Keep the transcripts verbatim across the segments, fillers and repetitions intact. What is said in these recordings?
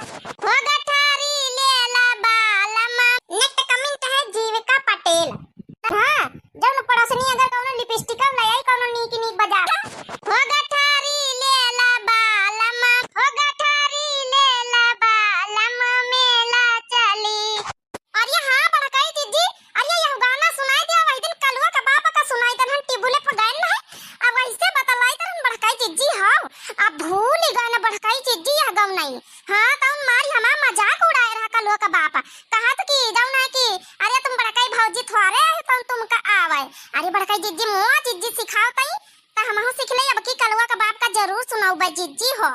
हो गठारी लेला बालम। Next comment है जीविका पटेल। हाँ, जौन पड़ोसनी अगर कौनो lipstick ले आई, कौनो नीक नीक बाजार। हो गठारी लेला बालम, हो गठारी लेला बालम, मेला चली। अरे हाँ बड़काई जिज्जी, अरे यह गाना सुनाई दिया, वही दिन कलुआ का बाप का सुनाई देन, हम टिबुले पर गए ना, अब वैसे बतलाई देन बड़काई जिज्जी, हाँ, अब भूल ही गए ना बड़काई जिज्जी यह गौनई। हाँ, तौन मारी हमार मजाक उड़ाए रहा कलुआ का बाप, कहत कि जौन है कि अरे तुम बड़काई भौजी थोरे है, तौन तुमका आवे। अरे बड़काई जिज्जी, मुआ जिज्जी सिखाओ तई, त हमहू सीख ले, अब की कलुआ का बाप का जरूर सुनाऊ बे जिज्जी हो।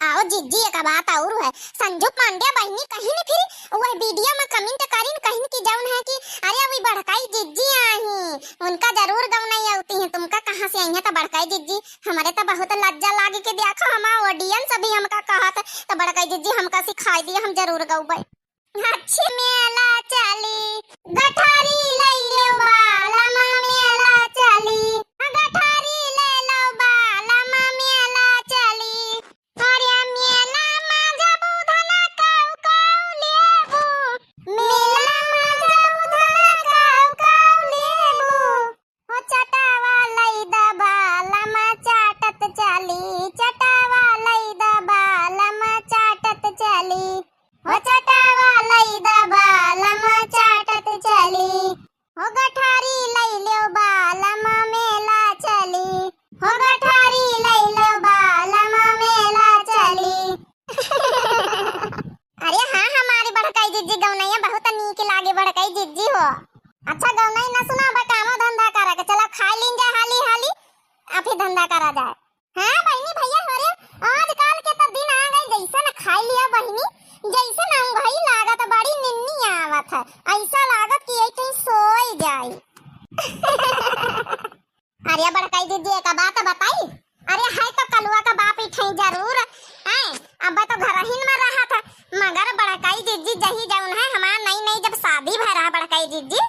आओ जिज्जी, एक बात और है, संजू पांड्या बहिनी कहिन फिर वह video में comment करिन, कहिन कि जौन है कि अरे अभी बड़काई जिज्जी आई, उनका जरूर गौनई आवती है, तुमका कहाँ से आई है? त बड़काई जिज्जी, हमरे त बहुत लज्जा लागे कि देखो हमार audience अभी हमका कहत, त बड़काई जिज्जी हमका सिखाई दिया, हम जरूर गौबे। अच्छी मेला चली, गठारी लइलो बालम मेला चली, गठारी लइलो बालम मेला चली। अरे मेला मा जाबू धना काऊ काऊ लेबू, मेला मा जाबू धना काऊ काऊ लेबू। हो चटावा लई द बालम चाटत चली, चटावा लई द बालम चाटत चली। हो चटावा लई द बालम चाटत चली। हो गठारी लई ल्यो बालम मेला चली। हो गठारी लई ल्यो बालम मेला चली। अरे हाँ, हमारी बड़काई जिज्जी गौनैया बहुत नीक लागे बड़काई जिज्जी हो। अच्छा गौनई न सुना, अब कामो धंधा करे के चला, खाई लीन जाए हाली हाली, आ फिर धंधा करा जाए। हाँ बहिनी भैया हो रे, आजकल के तो दिन आ गए, जैसे न खाई लिया बहिनी, जैसे न उंघई लागत, बड़ी निन्नी आवत है, ऐसा लागत कि एक कहीं सोई जाई। अरे बड़काई जिज्जी, एक बात बताई, अरे है तो कलुआ का बाप इठई जरूर, हैं, अब तो घरहिन में रहत है, मगर बड़काई जिज्जी जही जौन है, हमार नई नई जब शादी भय रहा बड़काई जिज्जी,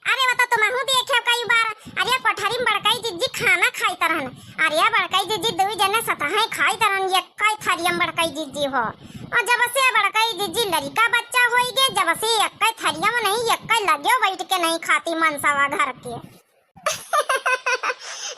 अरे वो तो तुमहू देखे कई बार, अरे कोठरी में बड़काई जिज्जी खाना खाइत रहन, अरे बड़काई जिज्जी दुई जने सतहे खाइत रहन, एक्कै थरिया में बड़काई जिज्जी हो, और जब से बड़काई जिज्जी लड़िका बच्चा होई गे, जब से एक्कै थरिया में नहीं, एक्कै लगे बैठ के नहीं खाती मनसवा घर के।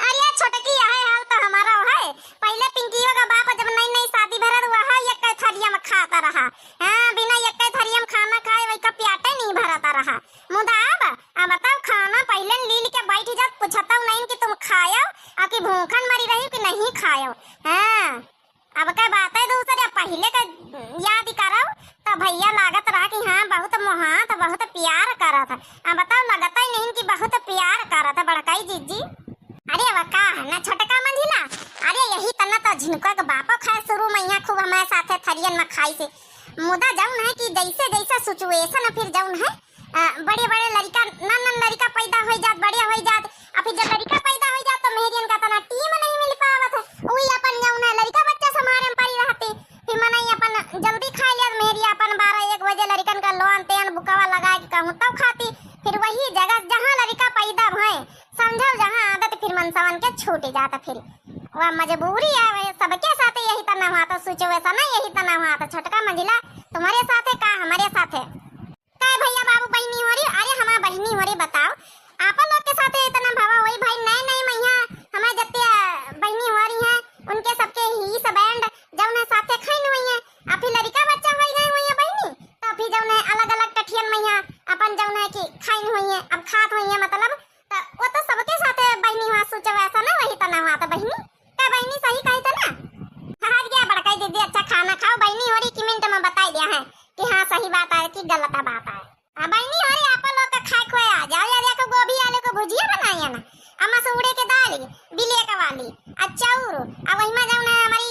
अरे छोटकी, यह हाल तो हमारा है। पहले पिंकियो का बाप जब नई नई शादी भरत, वह एक्कै थरिया में खाता रहा। हाँ, बिना एक्कै थरिया में खाना खाए वही का प्याटे नहीं भरता रहा। मुदा अब, अब बताओ, खाना पहले लील के बैठ जात, पूछता नहीं कि तुम खायो, अब कि भूखन मरी रही कि नहीं खायो। हाँ। अब का बात है दूसरे, पहिले का याद करो, तो भैया लागत रहा कि हाँ, बहुत मोहात, बहुत प्यार करत है। अब बताओ, लगता ही नहीं कि बहुत प्यार करत है बड़काई जिज्जी। अरे वह का है ना छोटका मंझिला, अरे यही तना तो झिनको के बापो खाए शुरू में यहाँ खूब हमारे साथे थरियन में खाई से। मुदा जौन है कि जैसे जैसे situation फिर जौन है, अ, बड़े बड़े लड़िका, नन नन लड़िका पैदा होई जात, बड़े होई जात। अब फिर जब लड़िका पैदा होई जात तो मेहरियन का तना time नहीं मिल पावत है। वही अपन जौन है लड़िका बच्चा संभारे में पड़ी रहती। फिर मनई अपन जल्दी खाई लिया, मेहरी अपन बारह एक बजे लड़िकन का लोन तेन बुकवा लगा के कहूँ तब खाती। फिर वही जगह जहाँ लड़िका पैदा भय, समझो जहाँ आदत फिर मनसवन के छूट जात। फिर वह मजबूरी है, वह सबके साथे यही तना हुआ तो सोचो वैसा ना, यही तना हुआ तो छोटका मंझिला तुम्हारे साथे का हमारे साथे। काय भैया बाबू बहिनी हो रे, अरे हमार बहिनी हो रे, बताओ आप लोग के साथे इतना भावा होई भाई, नए नए मैया हमारे जत्ते, अ, बहिनी हो रही हैं, उनके सबके ही सब band जौन है साथे खाइन हुई हैं, अभी लड़िका बच्चा होई गए हुई हैं बहिनी, तो अभी जौन है अलग अलग टठियन मैया अपन जौन है कि खाइन हुई हैं, अब खात हुई हैं मतलब, तो वो तो सबके साथे बहिनी हुआ सोचो वैसा ना, वही तना हुआ तो बहिनी। का बहिनी सही कही थे ना? हार गया बड़काई जिज्जी, अच्छा खाना खाओ, बहिनी हो रही कि मिनट में बताई दिया है कि हाँ सही बात है कि गलत बात है। हाँ बहिनी हो रही, आप लोग का खाए खोए आ जाओ, या देखो गोभी आलू को भुजिया बनाई है ना, आ मसूड़े के दाल, बिलेक वाली, आ चाउर, आ वही में जौन है हमारी,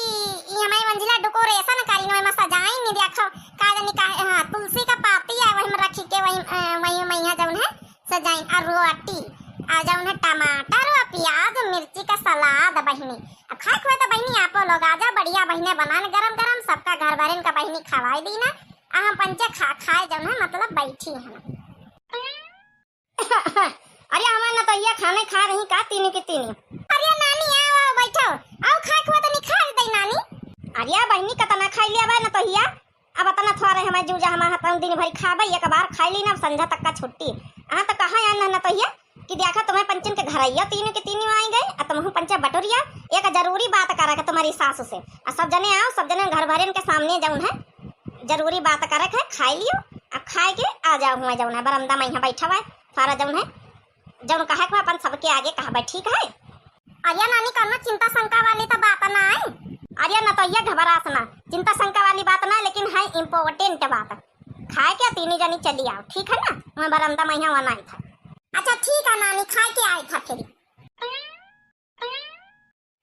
ई हमारी मंझिला decoration करी, वही में सजाई नहीं देखो, का जानी का, हाँ तुलसी का पाती है वही में रखी के वही, अ, वही में यहाँ जौन है सजाइन, और रोटी, आ जौन है टमाटर और प्याज मिर्ची का सलाद बहिनी। अब खाए खुए तो बहिनी आपो लोग आ जा, बढ़िया बहिने बनान गरम गरम, सबका घर भरन का बहिनी खवाई दी ना। आ हम पंचे खा, खाए जौन है मतलब बैठी है ना। अरे हमार नतोहिया खाने खा रही का तीनों के तीनों। अरे नानी आओ, आओ बैठो, आओ खाए खुए तो निखार दे नानी। अरे बहिनी कतना खाई लिया बा नतोहिया। जूजा हमार हाथन दिन भर खाबे, एक बार खाई ली ना, अब संझा तक का छुट्टी। अहाँ तो कहाँ आन ना तो ये कि देखा तुम्हें पंचन के घरैया तीनों के तीनों आई गए, आ तुमहू पंचे बटोरिया एक जरूरी बात करे के तुम्हारी सासू से। आ सब जने आओ, सब जने घर भरेन के सामने जौन है जरूरी बात करे के है, खाई लियो, आ खाए के आ जाओ हुआ जौन है बरमदा में यहाँ बैठा हुआ है, सारा जौन है जौन कहे के अपन सबके आगे कहबे, ठीक है? अरे नानी, कौनो चिंता शंका वाली तो बात ना है। अरे न तो ये घबरास ना, चिंता शंका वाली बात ना, लेकिन है important बात। खाए के तीनी जनी चली आओ, ठीक है ना? मैं बरमदा में यहाँ वनाई था। अच्छा ठीक है नानी, खाए के आई था फिर।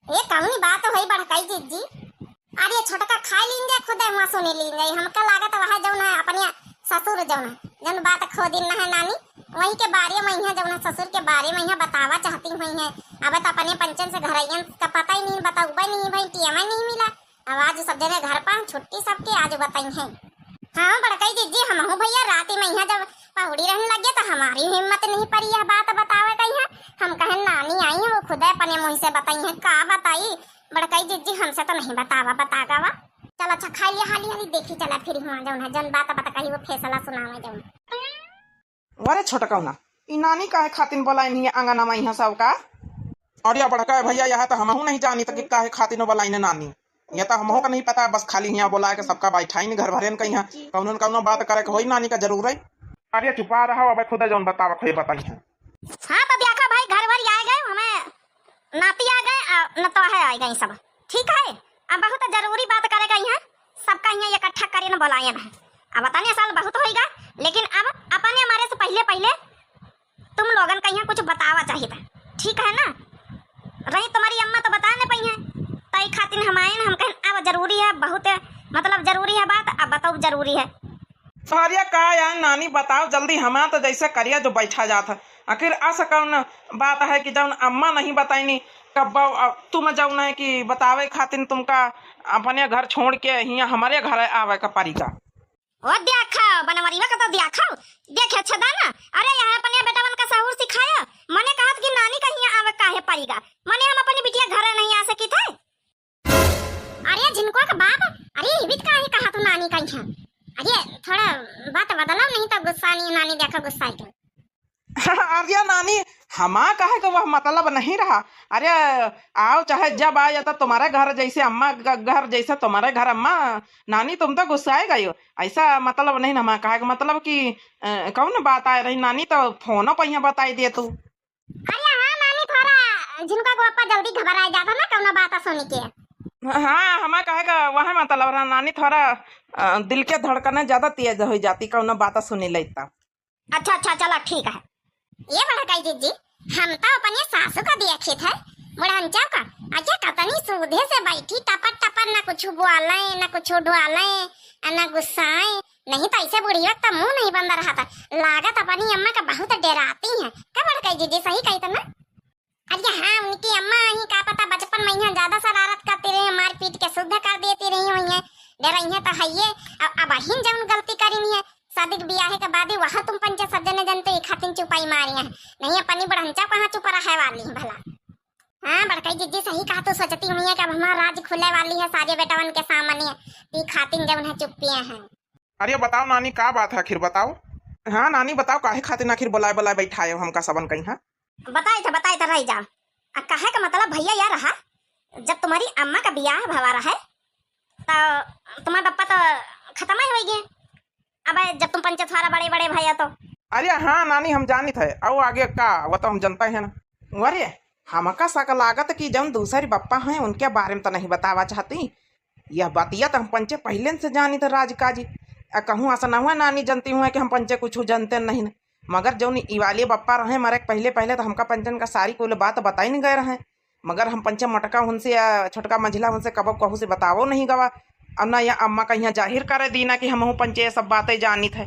ए, कौनी बात होई बड़काई जिज्जी? अरे छोटका खाई लीन जाए, खुदे हुआ सुनी लीन जाए। हमका लागत वह जौन है अपने ससुर जौन है, जौन बात खो दिन है नानी, वही के बारे में यहाँ जौन है ससुर के बारे में यहाँ बतावा चाहती हुई है। अब तो अपने पंचन से घरैयन का पता ही नहीं, बताउबे नहीं भाई, टीएमए नहीं मिला। अब आज सब जने घर पर छुट्टी सबके, आज बताई है। हाँ बड़काई जिज्जी, हमहू भैया रात में यहाँ जब पहुड़ी रहने लगे तो हमारी हिम्मत नहीं पड़ी यह बात बतावे कही है। हम कहे नानी आई है, वो खुदे अपने मुँह से बताई है। का बताई बड़काई जिज्जी, हमसे तो नहीं बतावा, बता गावा। चल अच्छा खाई लिया हाली हाली, देखी चला फिर हुआ जौन है जौन बात बताई वो फैसला सुनावे जौन। अरे छोटकौना, ई नानी काहे खातिन बोलाइन हिया आंगन में यहाँ सबका? अरे बड़का भैया, यह तो हमहू नहीं जानी तो कि काहे खातिन बोलाइन नानी। ये तो हमहू का नहीं पता, बस खाली यहाँ बोला के सबका बैठाइन घर भरेन का यहाँ। कौनो न कौनो बात करे के होई नानी का जरूर है। अरे चुपा रहो, अब खुद जौन बतावा खोई बताई है। हाँ तो देखा भाई, घर भर आए गए, हमें नाती आ गए, आ, नतवाहे आ गई सब, ठीक है? अब बहुत जरूरी बात करे गई है, सबका यहाँ इकट्ठा करे न बोलायन है। अब बताने साल बहुत होइगा, लेकिन अब अपने हमारे से पहले पहले तुम लोगन का यहाँ कुछ बतावा चाहिए था, ठीक है ना? रही तुम्हारी अम्मा तो बता न पाई है, तो ई खातिर हम आए न, हम कहें अब जरूरी है बहुत, मतलब जरूरी है बात, अब बताओ जरूरी है। अरे का यार नानी, बताओ जल्दी, हमार तो जैसे करिया जो बैठा जात है। आखिर ऐसा कौन बात है कि जौन अम्मा नहीं बताइनी, कब तुम जौन है कि बतावे खातिर तुमका अपने घर छोड़ के हियाँ हमारे घर आवे का पड़ी का? ओ देखा, बनवरीवा का तो देखा, देखे छदा ना। अरे यहाँ अपने बेटवन का सहूर सिखाया, मने कहत कि नानी का हियाँ आवे काहे पड़ी का? मने हम अपनी बिटिया घर नहीं आ सकी थे। अरे झिनकुआ के बाप, अरे इबित काहे कहा तू नानी का यहाँ? अरे थोड़ा बात बदलाओ, नहीं तो गुस्सा नहीं, नानी देखो गुस्सा के। अरे नानी, हमा कहे के वह मतलब नहीं रहा। अरे आओ, चाहे जब आए, या तो तुम्हारे घर जैसे अम्मा ग-, घर जैसे तुम्हारे घर अम्मा। नानी तुम तो गुस्साए गई हो, ऐसा मतलब नहीं ना। हमा कहे के मतलब कि अ, कौन बात आए रही नानी, तो फोनो पर यहाँ बताई दे तू। अरे हाँ नानी, थोड़ा झिनका को पापा जल्दी घबराए जाता ना कौनो बात सुन के। हाँ, हमा कहे का वह मतलब रहा नानी, थोड़ा अ, दिल के धड़कने ज्यादा तेज हो जाती कौनो बात सुनी लेता। अच्छा अच्छा, चला ठीक है। ये बड़काई जिज्जी, हम तो अपने सासू का देखित है, बुढ़ंचा का। अच्छा कतनी सूधे से बैठी, टपर टपर, ना कुछ बोले, ना कुछ डोले, ना गुस्साए। नहीं तो ऐसे बुढ़िया का मुंह नहीं बंद रहा था। लागत अपनी अम्मा का बहुत डराती है। का बड़काई जिज्जी, सही कही तो ना? अरे हाँ, उनकी अम्मा ही का पता बचपन में यहाँ ज्यादा शरारत करती रही, मारपीट के शुद्ध कर देती रही हुई है। डरइहे तो हइये, अब, अब अहिन जौन गलती करी है, शादी के बियाहे के बाद ही वह तुम पंचे सज्जन जनते एक खातिन चुपाई मारी है। नहीं अपनी बुढ़ंचा कहाँ चुप रहे वाली है भला। हाँ बड़काई जिज्जी सही कहा, तू सोचती हुई है कि अब हमारा राज खुले वाली है सारे बेटवन के सामने, ती खातिन जौन है चुप्पियाँ हैं। अरे बताओ नानी, का बात है आखिर, बताओ। हाँ नानी बताओ, काहे खातिर आखिर बुलाए बुलाए बैठाए हो हमका सबन कहीं, हाँ? बताई था, बताई था, रह जाओ। आ कहे का मतलब भैया यह रहा, जब तुम्हारी अम्मा का बियाह भवा रहा है तो तुम्हारे पप्पा तो खत्म ही हो गए। अब जब तुम पंचे थ्वारा बड़े बड़े भैया तो। अरे हाँ नानी, हम जानित है, और आगे का वो तो हम जनता है ना। अरे हमका सक लागत कि जौन दूसरी बप्पा हैं उनके बारे में तो नहीं बतावा चाहती। यह बतिया तो हम पंचे पहले से जानित है राज काजी। आ कहूँ ऐसा ना हुआ नानी जनती हुआ कि हम पंचे कुछ जनते नहीं न। मगर जौन ई वाले बप्पा रहे मरे के पहले पहले तो हमका पंचन का सारी कुल बात बताई नहीं गए रहे। मगर हम पंचे मोटका उनसे या छोटका मंझला उनसे कबो कहू से बतावो नहीं गवा। और ना या अम्मा का यहाँ जाहिर करे दीना कि हमहू पंचे ये सब बातें जानित है।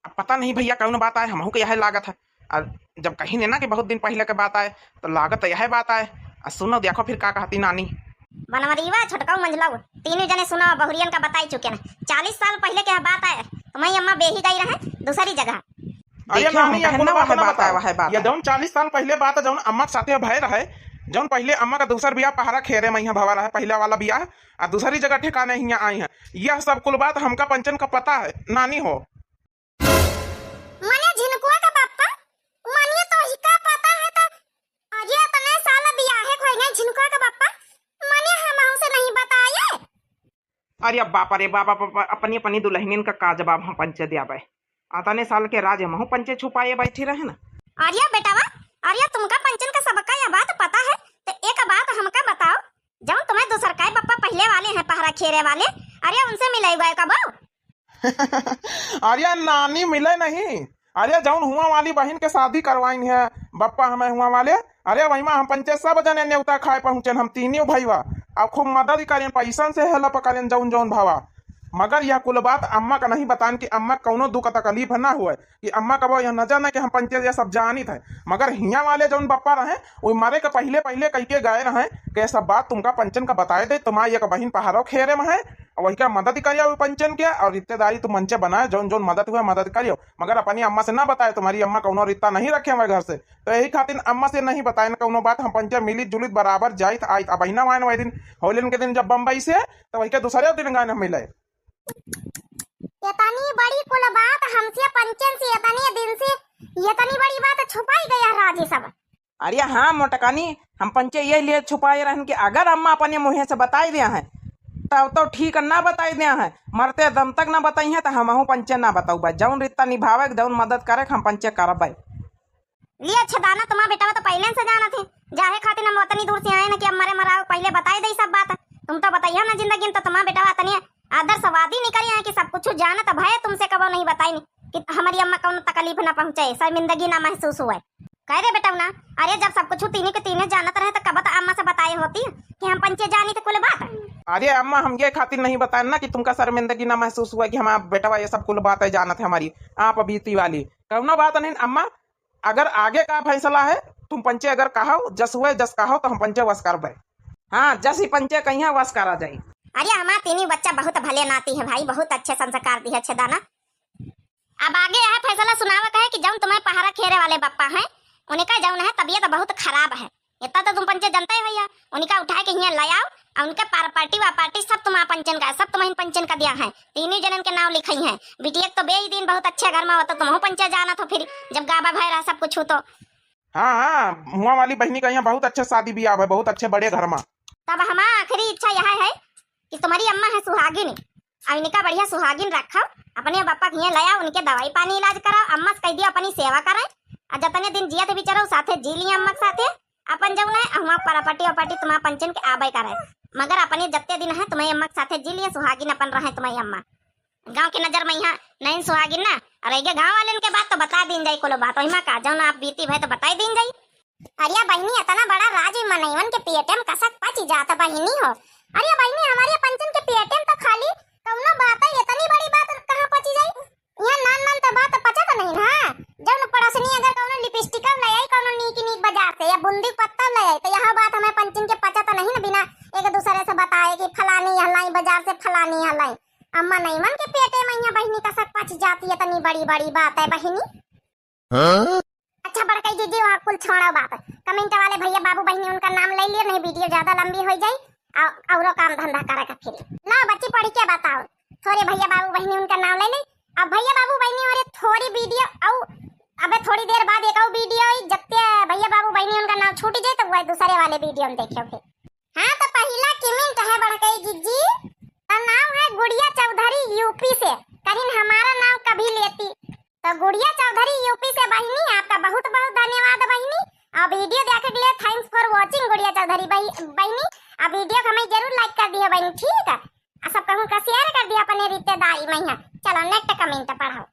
अब पता नहीं भैया कौन बात आए, हमहू के यह लागत है। और जब कहीं ने ना कि बहुत दिन पहले के बात आए, तो लागत तो यह बात आए। और सुनो देखो फिर का कहती नानी। बनवरीवा, छोटकाऊ मंझलाऊ, तीनों जने सुनो, बहुरियन का बताई चुके ना। चालीस साल पहले के यह बात आए, तुम्हारी अम्मा बेही गई रहे दूसरी जगह। अरे देखियो, नानी, हम या कहने कोनो वाला बात ना बात बताओ। आए, वह बात या आए। जौन चालीस साल पहले बात जौन अम्मा के साथे भय रहे, जौन पहिले अम्मा का दूसर बियाह पहरा खेरे मइहाँ भवा रहे, पहिला वाला बियाह, आ दूसरी जगह ठिकाने हियाँ आई हैं। यह सब कुल बात हमका पंचन का पता है, नानी हो। मने झिनकुआ का पप्पा, मने तोहिका पता है त, अरे अतने साल बियाहे क होइ गए झिनकुआ का पप्पा, मने हमहू से नहीं बताए। अरे बाप रे बाप, बाप, बाप, अपनी, अपनी दुलहिनिन का का जवाब हम पंचे द्याबे। अतने साल के राज हमहू पंचे छुपाए बैठी रहे ना। अरे बेटवा, अरे तुमका पंचन का सबका यह बात पता है, त एक बात हमका बताओ, जौन तुम्हें दूसर का बप्पा पहिले वाले हैं पहरा खेरे वाले, अरे उनसे मिले गए कबो? अरे नानी मिले नहीं, अरे जौन हुआ वाली बहिन के शादी करवाइन है बप्पा हमें हुआ वाले, अरे वही मा हम पंचे सब जने नेवता खाए पहुँचेन, हम तीनों भइवा, अब खूब मदद करेन, पैसन से help करेन जौन जौन भवा। मगर यह कुल बात अम्मा का नहीं बताएन कि अम्मा कौनो दुख तकलीफ ना हुए, कि अम्मा कबो यह न जाने कि हम पंचे यह सब जानित है। मगर हियाँ वाले जौन बप्पा रहे, वो मरे के पहिले पहिले कह के गए रहे कि यह सब बात तुमका पंचन का बताए दे, तुम्हारी एक बहिन पहरो खेरे मा है, वही का मदद करियो पंचन के, और रिश्तेदारी तुम पंचे बनाए, जौन जौन मदद हुए मदद करियो, मगर अपनी अम्मा से ना बताए, तुम्हारी अम्मा कौनो रिश्ता नहीं रखे हमारे घर से। तो यही खातिर अम्मा से नहीं बताए न कौनो बात, हम पंचे मिलित जुलित बराबर जाइत आइत। अब अहिना वाइन वही दिन, होलिन के दिन जब बम्बई से, तो वही के दूसरे दिन गए हम मिले। इतनी बड़ी कुल बात हमसे पंचन से इतने दिन से, इतनी बड़ी बात छुपाई गया राजी सब। अरे हाँ मोटकानी, हम पंचे ये लिए छुपाए रहन कि अगर अम्मा अपने मुँहे से बताई दिया है, तब तो ठीक, ना बताई दिया है, मरते दम तक ना बताई है, तो हमहू पंचे ना बताऊबा। जौन रिश्ता निभावे, जौन मदद करे, हम पंचे करबे। लिए अच्छा दाना, तुम्हारा बेटवा तो पहिले से जानत है, जाहे खातिर हम उतनी दूर से आए ना कि अब मरे मरावे पहिले बताई दे सब बात। तुम तो बताइयो ना जिंदगी में, तो तुम्हारा बेटवा इतनी आदर्शवादी निकली है कि सब कुछ जानत भय तुमसे कबो नहीं बताई कि हमारी अम्मा कौन तकलीफ ना पहुँचे, शर्मिंदगी ना महसूस हुए। कह रे बेटवा ना, अरे जब सब कुछ तीनों के तीनों जानत रहे तो कब तो अम्मा से बताए होती कि हम पंचे जानी थे कुल बात। अरे अम्मा, हम ये खातिर नहीं बताए ना कि तुमका शर्मिंदगी ना महसूस हुआ कि हमारा बेटवा ये सब कुल बात है जानत है हमारी आप बीती वाली। कौनो बात नहीं अम्मा, अगर आगे का फैसला है, तुम पंचे अगर कहो, जस हुए जस कहो तो हम पंचे वस करबे। हाँ, जस ही पंचे कहिया वस करा जाई। अरे हमार तीनी बच्चा बहुत भले नाती है भाई, बहुत अच्छे संस्कार दिए, अच्छे दाना। अब आगे यह फैसला सुनावे का है कि जौन तुम्हें पहरा खेरे वाले बप्पा हैं, उनका जौन है तबीयत बहुत खराब है। इतना तो तुम पंचे जनते ही भैया, उनका उठा के हियाँ ले आओ, और उनके पार पार्टी वापार्टी सब तुम्हारा पंचन का, सब तुम्हारी पंचन का दिया है। तीनों जनन के नाम लिखाई हैं। बिटिया तो बे ही दिन बहुत अच्छे घर में होता, तुमहू पंचे जाना था फिर, जब गाबा भय रहा सब कुछ हो तो। हाँ, हाँ, हुआ वाली बहिनी का यहाँ बहुत अच्छे शादी बियाह है, बहुत अच्छे बड़े घर में। तब हमार आखिरी इच्छा यह है कि तुम्हारी अम्मा है सुहागिन, अब इनका बढ़िया सुहागिन रखो, अपने बप्पा के हियाँ ले आओ, उनके दवाई पानी इलाज कराओ, अम्मा से कह दियो अपनी सेवा करें, और जतने दिन जियत बिचरो साथे जी लिया अम्मा के साथे, अपन जौन है हुआ प्रॉपर्टी वॉपर्टी तुम्हारा पंचन के आबे करे, मगर अपने जत्ते दिन है तुम्हारी अम्मा के साथे जी लिया सुहागिन अपन रहे तुम्हारी अम्मा। गाँव के नजर में यहाँ नहीं सुहागिन ना, और ये गाँव वाले के बात तो बता दीन जाई, कोनो बात वही में का जौन आप बीती भय तो बताई दीन जाई। अरे बहिनी, इतना बड़ा राज ई मनइवन के पेटे में कसक पच जात बहिनी हो। अरे बहिनी, हमारे पंचन के पेटे में तो खाली कौनो बात है, इतनी बड़ी बात कहाँ पची जाई? यहाँ नान नान तो बात पचत नहीं ना। जौन पड़ोसनी अगर कौनो लिपस्टिक ले आई, कौनो नीक नीक बाजार से, या बूंदी पत्ता ले आई, तो यह बात हमें पंचन के पचत नहीं ना, बिना एक दूसरे से बताए कि फलानी हलाई बाजार से, फलानी हलाई। अम्मा नईमन के पेटे में यहाँ बहिनी कसक पच जाती है, इतनी बड़ी बड़ी बात है बहिनी। हाँ? अच्छा बड़कई जीजी, वहाँ कुल छोड़ा बात। कमेंट वाले भैया बाबू बहिनी उनका नाम ले लिए, नहीं वीडियो ज्यादा लंबी हो जाई, औ-, औरो काम धंधा करे का फिर। ला बच्ची पढ़ के बताओ, थोड़े भैया बाबू बहिनी उनका नाम ले ले। अब भैया बाबू बहिनी और थोड़ी वीडियो औ, अबे थोड़ी देर बाद एक और वीडियो आई, जत्ते भैया बाबू बहिनी उनका नाम छूट जाए तो वह दूसरे वाले वीडियो में देखियो फिर। हाँ तो पहला कमेंट है बड़कई जीजी, तो नाम है गुड़िया चौधरी यूपी से, कहीं हमारा नाम कभी लेती। तो गुड़िया चौधरी यूपी से बहिनी, आपका बहुत बहुत धन्यवाद बहिनी। और वीडियो देखे के लिए thanks for watching गुड़िया चौधरी बहि-, बहिनी। और वीडियो को हमें जरूर लाइक कर दियो बहिनी, ठीक है? और सब कहूँ का शेयर कर दियो अपने रिश्तेदारी में यहाँ। चलो नेक्स्ट कमेंट पढ़ाओ।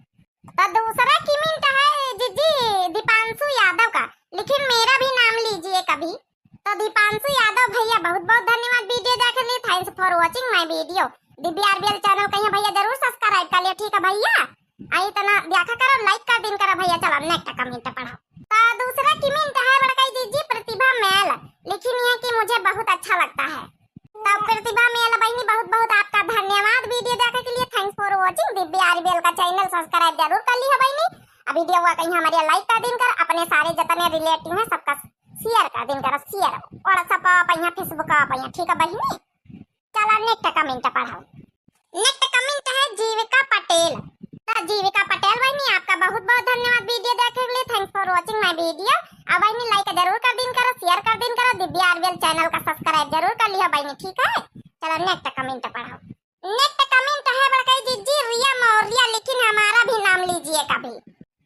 तो दूसरा कमेंट है जीजी दीपांशु यादव का, लेकिन मेरा भी नाम लीजिए कभी। तो दीपांशु यादव भैया बहुत बहुत धन्यवाद वीडियो देखे लिए, thanks for watching my video। डीबीआरबीएल चैनल कहीं भैया जरूर सब्सक्राइब कर लियो, ठीक है भैया? आई तना देखा करो, लाइक कर दिन करो भैया। चलो नेक्स्ट कमेंट पढ़ो। तो दूसरा कमेंट है बड़कई जीजी प्रतिभा मैल, लिखी है कि मुझे बहुत अच्छा लगता है। तो प्रतिभा मैल बहिनी बहुत बहुत आपका धन्यवाद वीडियो देखे के लिए, thanks for watching। डीबीआरबीएल का चैनल सब्सक्राइब जरूर कर लियो बहिनी। अब वीडियो हुआ कहीं हमारे लाइक कर दिन कर, अपने सारे जितने रिलेटिव हैं सबका share कर दिन करो, share। WhatsApp पे यहाँ, Facebook पे यहाँ, ठीक है बहिनी? चलो next comment पढ़ाओ। Next comment है जीविका पटेल। तो जीविका पटेल बहिनी, आपका बहुत बहुत धन्यवाद video देखे के लिए, thanks for watching my video। अब बहिनी like जरूर कर दिन करो, share कर दिन करो, दिव्या आरबीएल channel का subscribe जरूर कर लियो बहिनी, ठीक है? चलो next comment पढ़ाओ। Next comment है बड़कई जिज्जी रिया मौर्य, लेकिन हमारा भी नाम लीजिए कभी।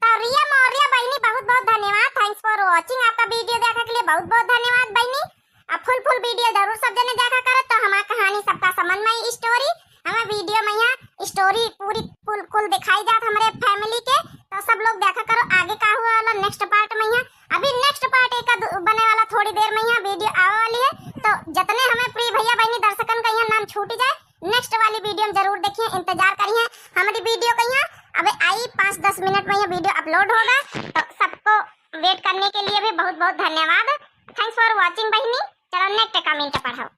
तो रिया मौर्य बहिनी बहुत बहुत धन्यवाद, thanks for watching, आपका video देखे के लिए बहुत बहुत धन्यवाद बहिनी। अब full full video जरूर सब जने देखा करो, तो हमार कहानी सबका समझ में आई story, हमें video में यहाँ story पूरी कुल कुल दिखाई जात हमारे family के। तो सब लोग देखा करो आगे का हुआ वाला next part में यहाँ। अभी next part एक आध बने वाला, थोड़ी देर में यहाँ video आवे वाली है। तो जितने हमें प्रिय भैया बहिनी दर्शकन का यहाँ नाम छूट जाए, next वाली video में जरूर देखिए, इंतजार करिए हमारी video का यहाँ। अबे आई पाँच दस मिनट में ये video upload होगा, तो सबको wait करने के लिए भी बहुत बहुत धन्यवाद। Thanks for watching बहिनी। चलो next comment पढ़ाओ।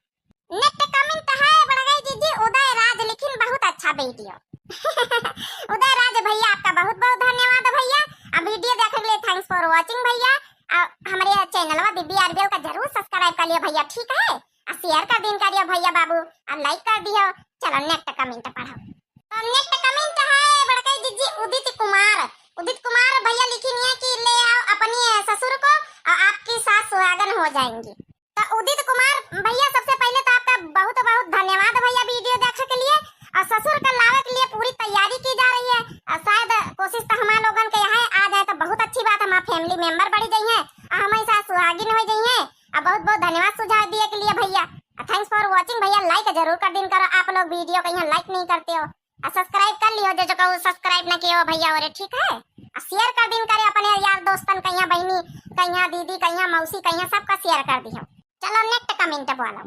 Next comment है बड़कई जिज्जी उदय राज, लेकिन बहुत अच्छा video। उदय राज भैया, आपका बहुत बहुत धन्यवाद भैया। अब video देखे के लिए thanks for watching भैया। आ, हमारे channel वा दिव्या आरबीएल का जरूर subscribe कर लियो भैया, ठीक है? आ share कर दिन करियो भैया बाबू, आ like कर दियो। चलो next comment पढ़ो। तो next comment है बड़कई जिज्जी उदित कुमार। उदित कुमार भैया लिखिन है कि ले आओ अपनी ससुर को और आपकी सास सुहागन हो जाएंगी। तो उदित कुमार भैया, सबसे पहले तो आपका बहुत बहुत धन्यवाद भैया video देखे के लिए, और ससुर का लावे के लिए पूरी तैयारी की जा रही है। और शायद कोशिश तो हमार लोगन के यहाँ आ जाए तो बहुत अच्छी बात, हमार family member बढ़ जाई है और हमारी सास सुहागिन हो जाई है। और बहुत बहुत धन्यवाद सुझाव दिए के लिए भैया। Thanks for watching भैया, like जरूर कर दिन करो, आप लोग video का यहाँ like नहीं करते हो। आ subscribe कर लियो, जो जो कहू subscribe न कियो भैया, और ठीक है, आ share कर दिन करे अपने यार दोस्तन, कहिया बहिनी, कहिया दीदी, कहिया मौसी, कहिया सबका share कर दियो। चलो next comment बोलो।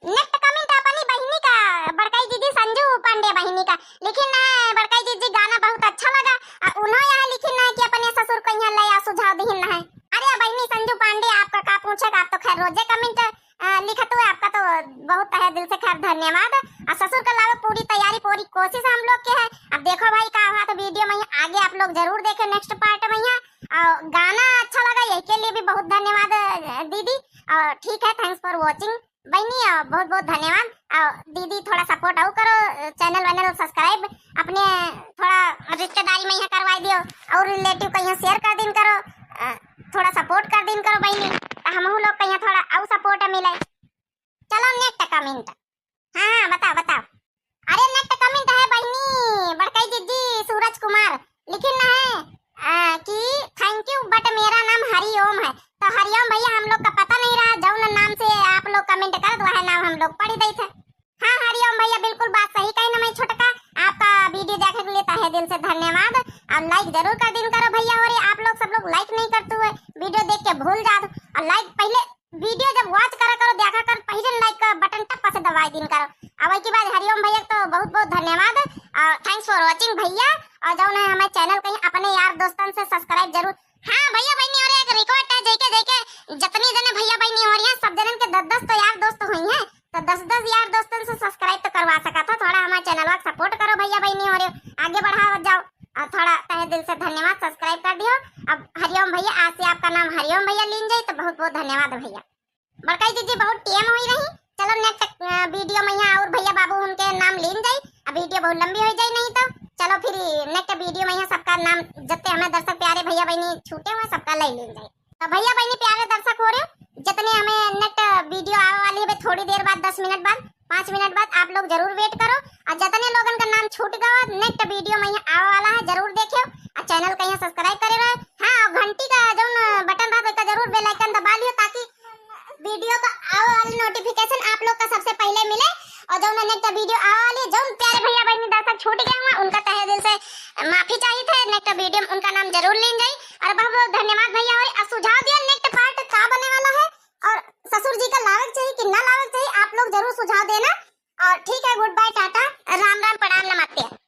Next comment अपनी बहिनी का, बड़कई जिज्जी संजू पांडे बहिनी का, लेकिन ना बड़कई जिज्जी गाना बहुत अच्छा लगा, आ उन्हों यहाँ लिखिन ना कि अपने ससुर को यहाँ ले आ सुझाव दिहिन ना है। अरे बहिनी संजू पांडे, आपका का पूछे का, आप तो खैर रोजे comment अ, लिखत हुए आपका तो बहुत तहे दिल से खैर धन्यवाद। और ससुर का लावे पूरी तैयारी, पूरी कोशिश हम लोग के है। अब देखो भाई का हुआ तो video में आगे आप लोग जरूर देखें next part में यहाँ। और गाना अच्छा लगा, यही के लिए भी बहुत धन्यवाद, अ, दीदी। और ठीक है, thanks for watching बहिनी, और बहुत बहुत धन्यवाद। और दीदी थोड़ा support और करो, channel वैनल subscribe अपने थोड़ा रिश्तेदारी में यहाँ करवाई दियो और relative का यहाँ share कर दिन करो, अ, थोड़ा support कर दिन करो बहिनी, तो हमहू लोग का यहाँ थोड़ा और support मिले। चलो next comment। हाँ, हाँ, बताओ, बताओ। अरे next comment है बहिनी, बड़कई जिज्जी सूरज कुमार लिखिन ना है, अ, कि thank you but मेरा नाम हरिओम है। तो हरिओम भैया हम लोग का पता नहीं रहा, जौन नाम से आप लोग comment करत वह नाम हम लोग पढ़ देते। हाँ हरिओम भैया, बिल्कुल बात सही कही ना मैं छोटका। आपका video देखे के लिए तहे दिल से धन्यवाद। और like जरूर कर दिन करो भैया, और ये आप लोग सब लोग like नहीं करते हुए video देख के भूल जात। और like पहले video जब watch करा करो, देखा कर, पहले like का button टप्पा से दबाई दिन करो। अब के बाद हरिओम भैया तो बहुत बहुत धन्यवाद और thanks for watching भैया। और जौन है हमारे channel कहीं अपने यार दोस्तन से subscribe जरूर। हाँ भैया बहिनी, और एक request है, जैके जैके जतनी जने भैया बहिनी हो रही हैं, सब जनन के दस दस तो यार दोस्त हुई हैं, तो दस दस यार दोस्तन से subscribe तो करवा सकत हो। थोड़ा हमारे channel का support करो भैया बहिनी हो रहे, आगे बढ़ावत जाओ। और थोड़ा तहे दिल से धन्यवाद, subscribe कर दियो। अब हरिओम भैया, आज से आपका नाम हरिओम भैया लीन जाई, तो बहुत बहुत धन्यवाद भैया। बड़कई जिज्जी बहुत time हुई रही। चलो next, अ, video में यहाँ और भैया बाबू उनके नाम लीन जाई, अब video बहुत लंबी हो जाई नहीं तो। चलो फिर next video में यहाँ सबका नाम, जत्ते हमें दर्शक प्यारे भैया बहिनी छूटे हुए, सबका ले लीन जाई। तो भैया बहिनी प्यारे दर्शक हो रहे हो, जितने हमें next video आवे वाली है, अबे थोड़ी देर बाद, दस मिनट बाद, पाँच मिनट बाद आप लोग जरूर wait करो। और जितने लोगन का नाम छूट गवा, next video में यहाँ आवे वाला है, जरूर देखियो। और channel का यहाँ subscribe करे रहो। हाँ, और घंटी का जौन button रहा, उसका जरूर bell icon दबा लियो, ताकि video का आवे वाला notification आप लोग का सबसे पहले मिले। और जौन next video आवे वाली, जौन प्यारे भैया बहिनी दर्शक छूट गए हुआ, उनका तहे दिल से माफी चाहिए थे। Next video में उनका नाम जरूर लीन जाई। और बहुत बहुत धन्यवाद भैया, और सुझाव दिया next part का बने वाला है, और ससुर जी का लावे के चाहिए कि ना लावे के चाहिए, आप लोग जरूर सुझाव देना। और ठीक है, good bye, टाटा, राम राम, प्रणाम, नमस्ते।